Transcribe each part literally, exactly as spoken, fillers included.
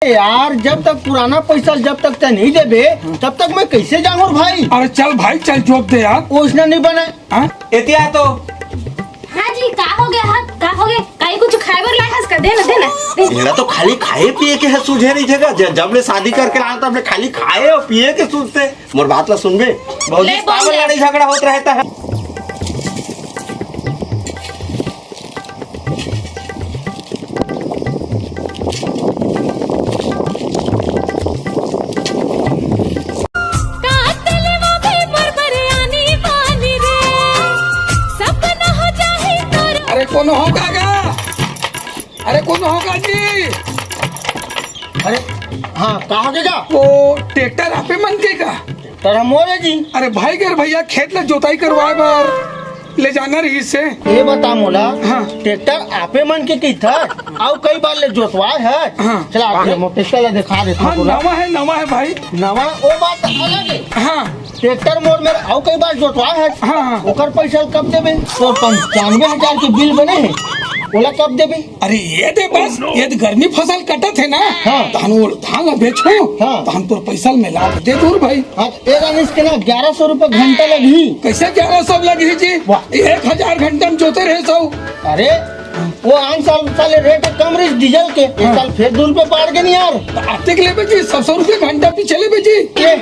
यार, जब तक पुराना पैसा जब तक तैं नहीं देबे, तब तक मैं कैसे जाऊँ भाई? अरे चल भाई, चल जोत दे यार। ओइसना नहीं बने। हाँ? एतिया तो। हाँ जी, का हो गया? हाँ, का हो गया? कहीं कुछ खाए बर लाए हस का? दे ना, दे ना, दे। एला तो खाली खाए पिए के है, सूझे नहीं जगह। ज-, जब ले शादी करके लाया, तब ले खाली खाए और पिए के सूझते। मोर बात ला सुनबे। बहुत ले, बोल काबर ले। लड़ाई झगड़ा होत रहता है। अरे कोनो हो का गा? अरे कोनो हो का जी? अरे हाँ, का हो गे गा? वो ट्रैक्टर आपे मन के का? ट्रैक्टर हम मोरे जी। अरे भाई गर भैया, खेत ला जोताई करवाए बर ले जाना रहिस हे। ये बता मोला, हाँ। ट्रैक्टर आपे मन के कहिथस, अउ कई बार ले जोतवाए हस। हाँ। चला, आके मोर ट्रैक्टर ला देखा देथों हाँ, तोला। नवा है, नवा है भाई। नवा, वो बात अलग है। हाँ। ट्रैक्टर मोर मेर अउ कई बार जोतवाए हस। हाँ, हाँ। ओकर पैसा कब देबे? तोर पंचानवे हजार के बिल बने हे, ओला कब देबे? अरे ये दे बस, ये तो गर्मी फसल कटत हे ना, हाँ। धान वो धान ला बेचहूँ, हाँ। धान तोर पैसा में ला दे दूर भाई। हाँ, तो ए रमेश के ना ग्यारह सौ रुपये घंटा लगही। कैसे ग्यारह सौ लगही जी? वाह। एक हजार घंटा में जोते रहे सौ। अरे, वो आन साल साले रेट कम रही डीजल के, इस हाँ। साल फिर दो रुपये बढ़ गए नहीं यार। तो आते के लेबे जी, सौ सौ रुपये घंटा पीछे लेबे जी। ये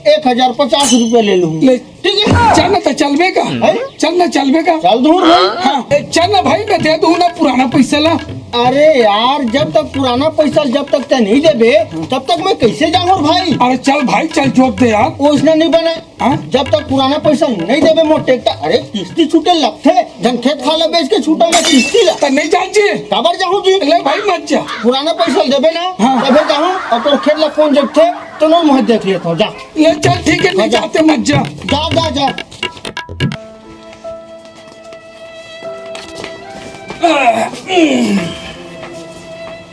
एक हजार पचास रुपये ले लूँ। ले। ठीक है। चल ना तो चलबे का? हैं? चल ना चलबे का? चल दूर भाई। हाँ, ए, चल ना भाई, मैं दे दूँ ना पुराना पैसा ला। अरे यार, जब तक पुराना पैसा जब तक तैं नहीं देबे, तब तक मैं कैसे जाऊँ भाई? अरे चल भाई, चल जोत दे यार। ओइसना नहीं बने। हाँ? जब तक पुराना पैसा नहीं देबे मोर ट्रैक्टर, अरे किस्ती छूटे लगथे, झन खेत खार ला बेच के छूटा मैं किस्ती ला। त नहीं जान जी। काबर जाहूँ जी? ले भाई मत जा। पुराना पैसा देबे ना, हाँ। तभे जाहूँ, अउ तोर खेत ला कोन जोतथे, तेनो मैं देख लेथों, जा। ले चल ठीक है, नहीं हाँ, जा। जाते मत जा। जा, जा, जा।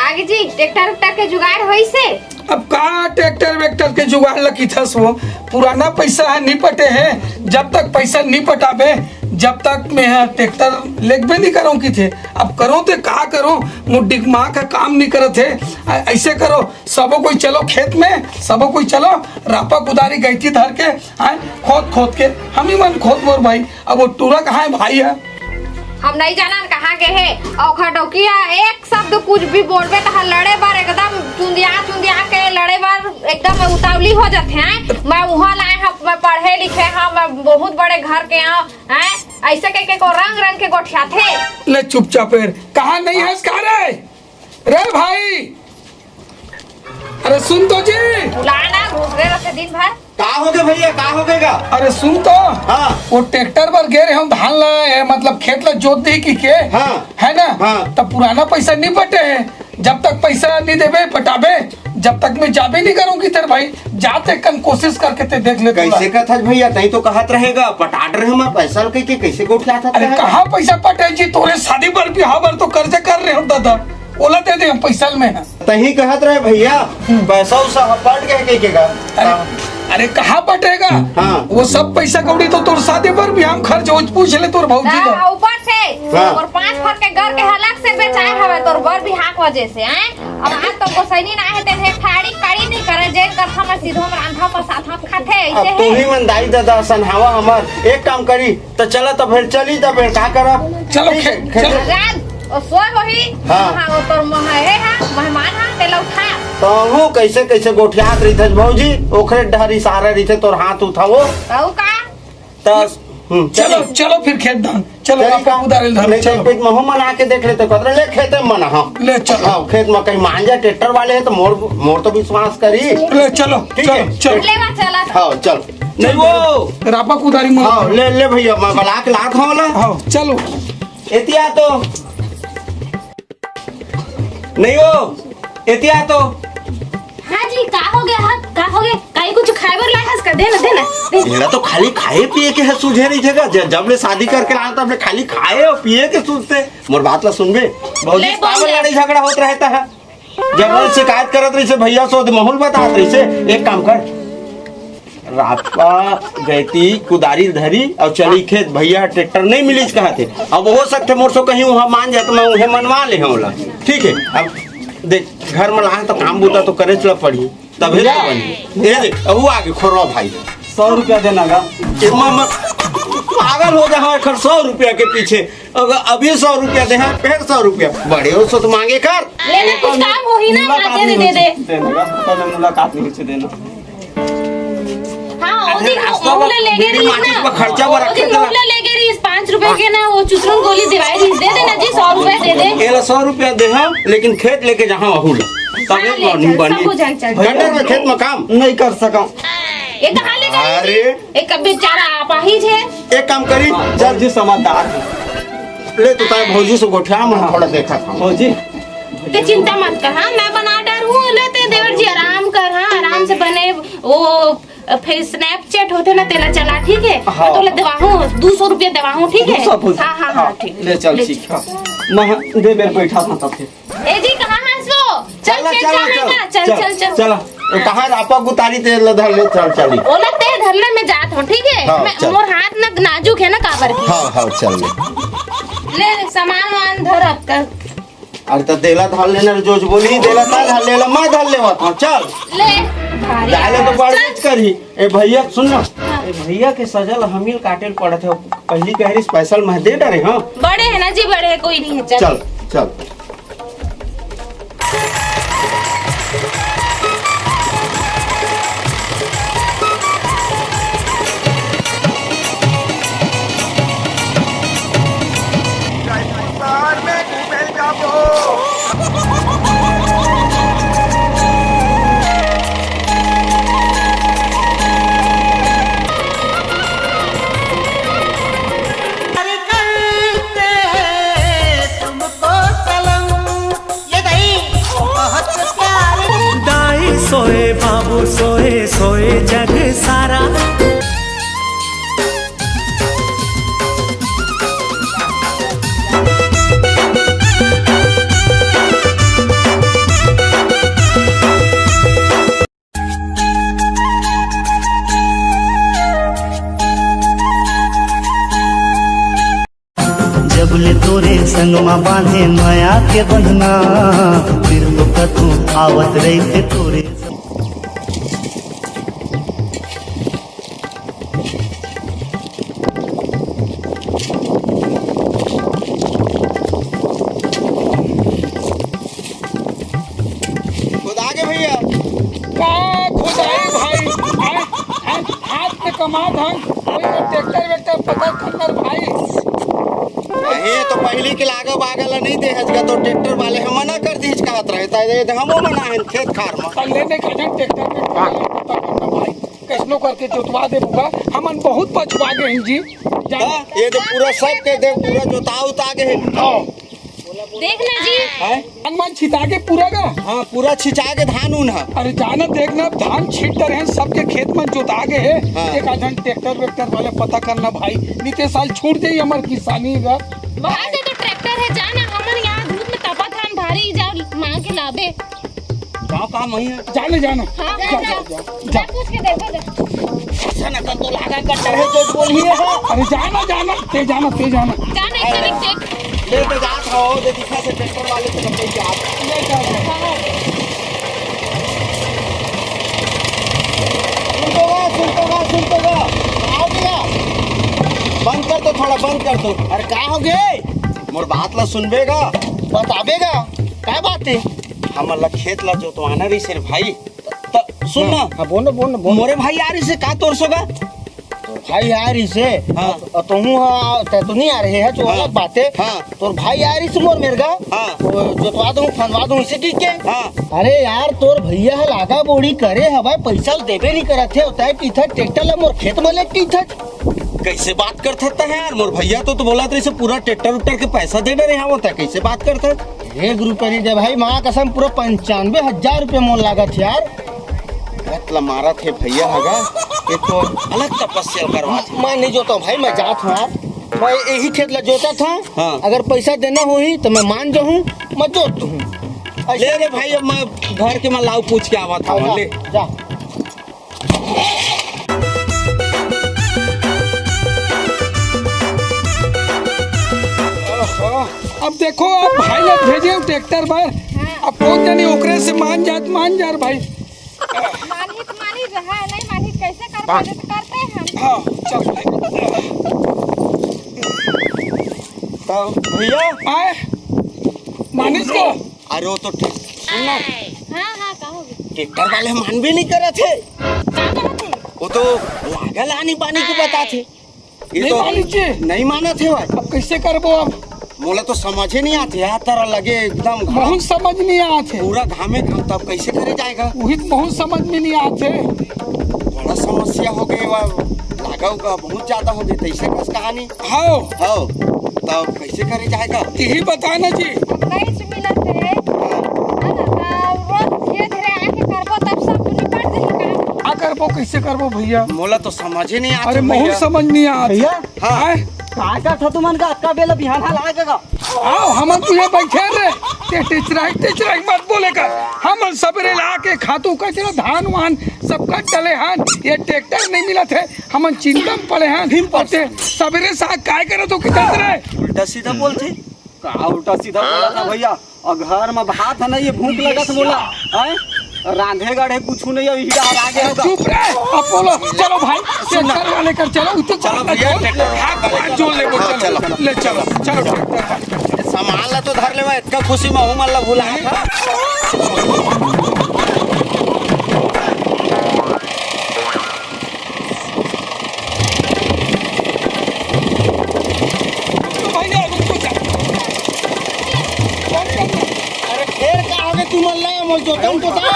आगे जी, ट्रैक्टर उक्टर के जुगाड़ होइस हे? अब का ट्रैक्टर वैक्टर के जुगाड़ ल किथस वो? पुराना पैसा ह नी पटे हे, जब तक पैसा नी पटाबे, जब तक मैं ह ट्रैक्टर लेगबे नी करंव किथे। अब करंव ते का करंव, मोर दिमाग ह काम नी करत हे। अ-, ऐसे करो, सबो कोई चलो खेत में, सबो कोई चलो, रापा कुदारी गैंती धर के, हैं, खोद खोद के, हम ही मन खोद मोर भाई। अब वो टूरा कहाँ है भाई है? हम नहीं जानन कहाँ गे हे। अउ खटौकिया एक शब्द कुछ भी बोलबे त लड़े बर एकदम चुंदिया चुंदिया के लड़े बर एकदम उतावली हो जाथे हैं। मैं उहाँ लाए हँव, मैं पढ़े लिखे हँव, मैं बहुत बड़े घर के हँव, हैं? ऐसे कह के को रंग रंग के गोठियाथे। ले चुपचाप रे, कहाँ नहीं है इसका रे? रे भाई, अरे सुन तो जी। बुलाना घुसरे रथे दिन भर। का हो गे भैया, का हो गे गा? अरे सुन तो। हाँ। वो ट्रैक्टर बर गे रहे हम धान ला, ए, मतलब खेत ला जोत दे की के। हाँ। है ना? हाँ। तब पुराना पैसा नहीं पटे है। जब तक पैसा नहीं देबे, पटाबे, जब तक मैं जाबे नहीं करूँगी तेरे भाई। जाते कन कोशिश करके ते देख ले तोला। कैसे कथस भैया, तहीं तो कहत रहे गा, पटात रहे मैं पैसा ल कहिके, कैसे गोठियात अरे है? कहाँ पैसा पटे जी, तोरे शादी बर बिहाव बर तो कर्जा कर रहे हम दादा, ओला दे दे हम पैसा ल मैं। तहीं कहत रहे भैया, हम्म। पैसा उसा पट गए कहिके गा। अरे, हाँ। अरे कहाँ पटेगा? हाँ। वो सब पैसा कौड़ी तो तोर शादी बर बिहाव में खर्च हो, पूछ ले तोर भौजी ला। हाँ, ऊपर से हाँ। और पाँच फर के घर के अलग से बेचाए हवे तोर बर बिहाव के वजह से, हैं? अब आज तो गोसैनी ना हे, तेन हे ठाड़ी काड़ी नहीं करे, जेन करथम सीधो में रांधा पसाथम खाथे, अब ऐसे तू है। ही मन दाई ददा असन हवा हमर, एक काम करी, त चला त फिर चली त फिर का करब? चलो, ठीक है, खे-, खेत चलो। राज, ओ सोय होही, हाँ। हाँ, ओ तोर मोह हे हा, मेहमान हा, ते ला उठा। त हूँ कैसे कैसे गोठियात रहिथस भौजी, ओखरे डहर इशारा रहिथे तोर हाथ उठाओ। कहू का? त, हम्म, चलो, चली। चलो फिर खेत धान। चलो, चली पापा का? उधारे धरो, नहीं, चलो। नहीं, महू मन आके देख लेते, कहते, "ले, खेते में मना, हाँ।" ले, चलो। हाँ, खेत में कहीं मांजा ट्रैक्टर वाले हैं, तो मोर, मोर तो विश्वास करी। ले, चलो, ठीक चलो, है? चलो। ले, बा, चला। हाँ, चलो। नहीं, वो रापा कुदारी मोर। हाँ, ले, ले भैया, मैं बला के लात हूँ ला। हाँ, चलो। एतिया तो। नहीं वो, एतिया तो। हाँ जी, का हो गया? हाँ, का हो गया? कहीं कुछ खाए बर लाए हस का? दे ना, दे ना, दे। एला तो खाली खाए पिए के है, सूझे नहीं जगह। ज-, जब ले शादी करके लाया, तब ले खाली खाए और पिए के सूझते। मोर बात ला सुनबे, भौजी ले, से बोल काबर ले। लड़ाई झगड़ा होत रहता है। जब रोज शिकायत करत रही से, भैया से ओदे माहौल बतात रही से, एक काम कर, रापा गैती कुदारी धरी और चली खेत, भैया ट्रैक्टर नहीं मिलीच कहते। अब हो सकते मोर से कहीं वहाँ मान जाए तो मैं उन्हें मनवा ले हूँ ला। ठीक है, अब देख, घर में लाहे तो काम बूता तो करे चला पड़ी, तभे तो बनी। ए देख, अहू आगे खोरवा भाई। सौ रुपया देना गा। एमा मत पागल हो जा, एकर सौ रुपया के पीछे। अगर अभी सौ रुपया दे हैं, फिर सौ रुपया। बड़े हो सो तो मांगे कर। ले ले, कुछ काम हो ही ना, मुलाकात आज दे नहीं दे हुई दे। से देना गा, कल मुलाकात नहीं हुई से देना। हाँ, वो अरे, दिन रास्ता वो में ले गए बीड़ी रही माचिस ना। पर खर्चा वो वो रखे दिन थे ना। वो ले गए रही, इस पाँच रुपए के ना, वो चुसरुन गोली दिवाई रही, दे देना जी, सौ रुपए दे दे। एला सौ रुपया दे हम, लेकिन खेत लेके जहाँ वहू ला। तब हाँ, एक ले morning चल, बनी। सब हो जाए, चल। गटर में खेत में काम नहीं कर सका। ये कहाँ ले जाएगी? अरे। एक बेचारा आप ही है। एक काम करी, चल जी, समझदार। ले तो ताए भौजी से गोठिया में थोड़ा देखा था। भौजी। ते चिंता मत कर, हाँ, मैं बना डर हूँ, लेते देवर जी आराम कर, हाँ, आराम से बने, वो फिर Snapchat होते ना, तेला चला, ठीक है? हाँ। तो ले देवाहूँ, दो सौ रुपया देवाहूँ, ठीक है? दो सौ भौजी। हाँ, हाँ, हाँ, हाँ, ठीक। ले चल, ले ठीक चल। है। मैं दे बेर बैठा था तब फिर। ए जी, कहाँ हस वो? चल, चल, चल, चल, चल, चल, चल, चल, चल। चल। ए, कहाँ रापा गुतारी ते ल धर ले, चल, चल। ओला ते धर ले, मैं जात हूँ, ठीक है? हाँ, मैं, चल। मोर हाथ ना नाजुक है ना, काबर की। हाँ, हाँ, चल ले। ले, ले, सामान वामान धर अब तक। अरे, तो देला धर लेना रे, जो, जो बोली, देला ता धर लेला, मैं धर लेवा था, चल। ले, भारी जाए ले तो आवाज। बड़ चल। करी। ए भैया, सुन ना। हाँ। ए भैया के सजल हमील काटे ल पड़त है, पहली कह रही special मैं दे डरे, हाँ? बड़े है ना जी, बड़े है, कोई नहीं है, चल। चल, चल। दाई सोए, बाबू सोए, सोए जग सारा। जब ले तोरे संग मा बांधे मया के बहिना, फिर तो कतहूँ आवत रहिथे तोरे संग। खुद आगे भैया। का खुदाई भाई? हैं? हैं? हाथ में कमा धन, कोई वो ट्रैक्टर वैक्टर पकड़ खन्नर भाई। नहीं तो पहली के लागा बागा ला नहीं दे हजगा तो ट्रैक्टर वाले हम मना कर दी कहत रहे ता ये हमो मना है खेत खार में। पहले ने कहा ट्रैक्टर में पकड़ खन्नर भाई, कैसनो करके जोतवा दे बुआ, हमन बहुत पछवा गए हैं जी। हाँ, ये तो पूरा सब के दे पूरा जोता उता गए हैं। हाँ। देख ना जी। हैं? धान मन छिता के पूरा गा? हाँ, पूरा छिचा के धान उन ह। अरे जाना, देख ना, धान छिट डरे हैं, सबके खेत मन जोता गे हे। हाँ। एक आध झन ट्रैक्टर वैक्टर वाले पता करना भाई, नहीं ते साल छूट जाई हमर किसानी गा। भाई, ते तो ट्रैक्टर है, जाना, हमन यहाँ धूप में तपत हन भारी, जा मांग के लाबे। गाँव का मही है? जाने, जाना। हाँ, जा, जा, जा, जा। जा। जा, पूछ के देखो, जा। ऐसा ना कर तो लागा कट्टर है, जो बोल ही है। अरे जाना, जाना, ते जाना, ते जाना। जाना, एक बार देख। ले तो जात हो, दे दिखा से ट्रैक्टर वाले से कब जात। ले जा, जा। सुन तो गा, सुन तो गा, सुन तो गा। आओ भैया। बंद कर दो, थोड़ा बंद कर दो। अरे का हो गए? मोर बात ला सुनबे गा? बताबे गा? का बात है? हमन ला खेत ला जोतवाना रही सिर्फ भाई। त सुन ना। हाँ, हाँ, बोल ना, बोल ना, बोल ना। मोरे भाई आ रही से का तोर सोगा? तोर भाई आ रही से? हाँ। अ, तोहू हा, तै तो नहीं आ रहे है, जो हाँ। अलग बात है। हाँ। तोर भाई आ रही से मोर मेरगा। हाँ। तो जोतवा दूँ, फंदवा दूँ इसे की के? हाँ। अरे यार, तोर भैया ह लागा बोड़ी करे हवय, पैसा ल देबे नहीं करत हे, होता है कि इधर ट्रैक्टर ला मोर खेत में लेके इधर। कैसे बात करत हस यार? मोर भैया तो, तो बोला तो इसे पूरा ट्रैक्टर उट्टर के पैसा दे डरे हवं, तै कैसे बात करत हस? एक रुपया नहीं दे भाई, माँ कसम, पूरा पंचानवे हजार रुपया मोन लागत हे यार। गत ला मारत हे भैया हगा, ये तो अलग तपस्या करवा। मैं नहीं जोता हूँ भाई, मैं जात हूँ यार, मैं यही खेत ला जोता था। हाँ। अगर पैसा देना होही तो मैं मान जाऊँ, मैं जोत दूँ। ले रे भाई, अब मैं घर के मैं लाऊ पूछ के आवा था, हाँ, जा, ले। जा। ओहो, अब देखो, अब भाई लोग भेजे हो ट्रैक्टर पर, हाँ। अब कौन जानी ओकरे से मान जात, मान जा रे भाई। मानही त मानी रहा, नहीं मानही त कैसे करबो, हाँ। जे त करते हैं हम। हाँ, चल। तो भैया, आए, मानिस का? अरे वो तो ठीक, सुन ना। हाँ, हाँ, कहो। ट्रैक्टर वाले मानबे नहीं करत हे। का करत हे? वो तो लागल आनी पानी की बतात हे। ये नहीं तो मानिस जी। नहीं मानत हे भाई। अब कैसे करबो अब? मोला तो समझे नहीं आथे यार, तेरा लगे एकदम घाम। बहुत समझ नहीं आथे। पूरा घामे घाम, तब कैसे करे जाएगा? वही तो बहुत समझ में नहीं आथे। बड़ा समस्या हो गई बा, लागा उगा बहुत ज्यादा हो गई, तैसे कस कहानी। हाँ। हाँ, तब कैसे करे जाएगा? यही बता ना जी। अब नहीं से मिलत हे, है ना? तब रोज धीरे धीरे आके करबो, तब सब निपट जाई का। का करबो, कैसे करबो भैया? मोला तो समझ ही नहीं आथे अरे, बहुत भैया। समझ नहीं आथे। भैया, हाँ। आए? का करत हो तुमन का? अतका बेला बिहान हाल आए का? आओ, हमन तुहे बैठे रे। ते टिचराई, टिचराई मत बोले कर। हमन सबेरे ला के खातू कचरा, धान वान सब कट डले हन। ये ट्रैक्टर नहीं मिलत हे, हमन चिंता में पड़े हन। भीम और ते सबेरे सा काय करत हो किधर रे? उल्टा सीधा बोलथे। का उल्टा सीधा बोलत हे भैया? अउ घर म भात हे ना, ये भूख लगत मोला, हैं? रांधे गढ़े कुछु नहीं, अभी हीरा आ गया होगा। चुप रे, अपोलो, चलो भाई, सुन ना। ट्रैक्टर वाले कर चलो, उतर चलो भैया, ट्रैक्टर हाथ, हाथ जोड़ ले, हाँ, चलो, चलो। ले चलो, चलो ट्रैक्टर वाले। सामान ला तो धर लेवा, इतना खुशी में हूँ, मतलब भुला था। भैया, रुको, रुको। अरे, फेर का होगे तुमन ला, मोर जोतन तो था।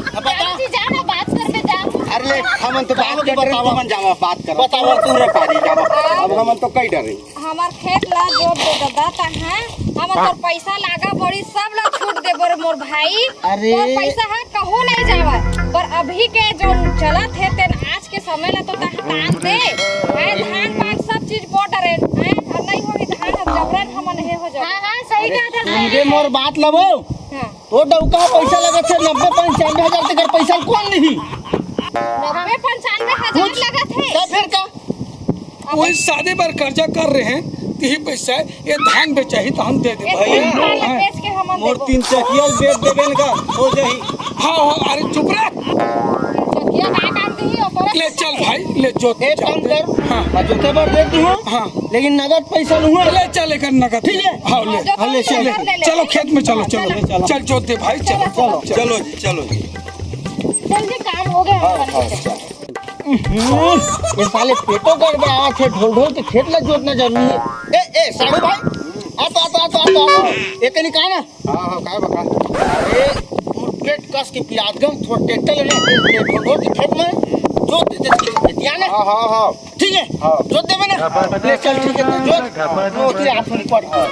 अब बता। जा ना, बात करबे जा। अरे ले, हमन तो बात कर रहे, तुमन जावा, बात कर। बतावा। तुहरे पारी जावा। अब हमन तो कई डरे। हमार खेत ला जोत दे ददा, ता हैं? हमन तोर पैसा लागा बड़ी, सब ला छूट देबो रे मोर भाई। अरे। तोर पैसा ह कहूँ नहीं जावय, पर अभी के जो चलत हे, तेन आज के समय ला तो तह तान दे। हैं, धान पान सब चीज बॉर्डर हे, हैं, अउ नहीं होही धान, अब जबरन हमन हे हो जाबो। हाँ, हाँ, सही कहत हे। समझे मोर बात लबो? हाँ। तो डौका पैसा लगत हे, नब्बे पंचानवे हजार तेकर पैसा ल कोन लिही? नब्बे पंचानवे हजार खुद लगत हे। तो फिर का? वही शादी बर कर्जा कर रहे हैं, तिही पैसा ये धान बेचाही तो हम दे दे। ये भाई, धान ला हाँ। बेच के हमन मोर देबो। तीन चकिया बेच देबे न का, हो जाही। हाँ, हाँ, अरे चुप रे। चकिया का काम दिही ओकर? ले चल भाई, ले जोत एक काम कर, हाँ। मैं जोते बर दे दूँ, हाँ। लेकिन नगद पैसा लूँ। ले चल, एक नगद। ठीक है। हाँ, ले। हाँ, जोते ले, बर चल, ले। दे ले। चलो खेत में चलो, चलो। चलो। चल जोत दे भाई, चलो। चलो। चलो जी, चलो जी। जल्दी काम हो गया हाँ, हमारा। हाँ, चल। हम्म, ये साले पेटो गड़बड़ावत हे, ढोल ढोल के खेत ला जोतना जरूरी हे। ए, ए, साढ़ू भाई, आ तो, आ तो, आ तो, आ तो, आ तो। ये कनी कहा ना? हाँ, हाँ, काय बका? अरे, तू पेट कस के पियात गम, थोड़ा ट्रैक्टर लेना, ये, ये ढोल ढोल के खेत में जोत दे, दे, दे, दे, दिया ना? हाँ, हाँ, हाँ। ठीक है? हाँ। जोत देबे ना? हाँ। ले चल, ठीक है, तो जोत। हाँ। वो तेरे हाथ में पड़। हाँ।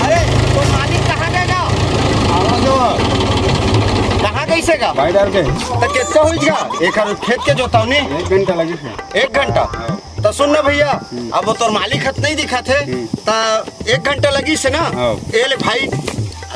अरे, तो मालिक कहाँ गए गा? आवा जो। कहाँ कैसे गा? भाई डाल के। तो कितना होइस गा? एक हर खेत के जोतावनी? एक घंटा लगी। एक घंटा? हाँ। तो सुन ना भैया, हम्म। अब वो तोर मालिक हत नहीं दिखत हे, हम्म। तो एक घंटा लगिस ना? हाँ। ए ले भाई,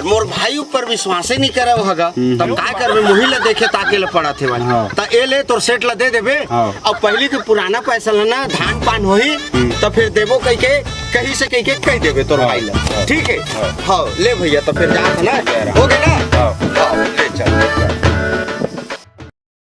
मोर भाई ऊपर विश्वासे नहीं करे हगा, हम्म। तब का करबे? मुही ला देखे ताके ला पड़त हे भाई। हाँ। त ए ले तोर सेठ ला दे देबे। हाँ। अब पहली के पुराना पैसा ला ना, धान पान होही, हम्म। त फिर देबो कहि के, कहीं से कहि के कहि देबे तोर हाँ। भाई ला। हाँ। ठीक है? हाँ। हाँ, ले भैया, त फिर जात हे ना? जय राम। हो गया ना? हाँ। हाँ, ले चल, ले चल।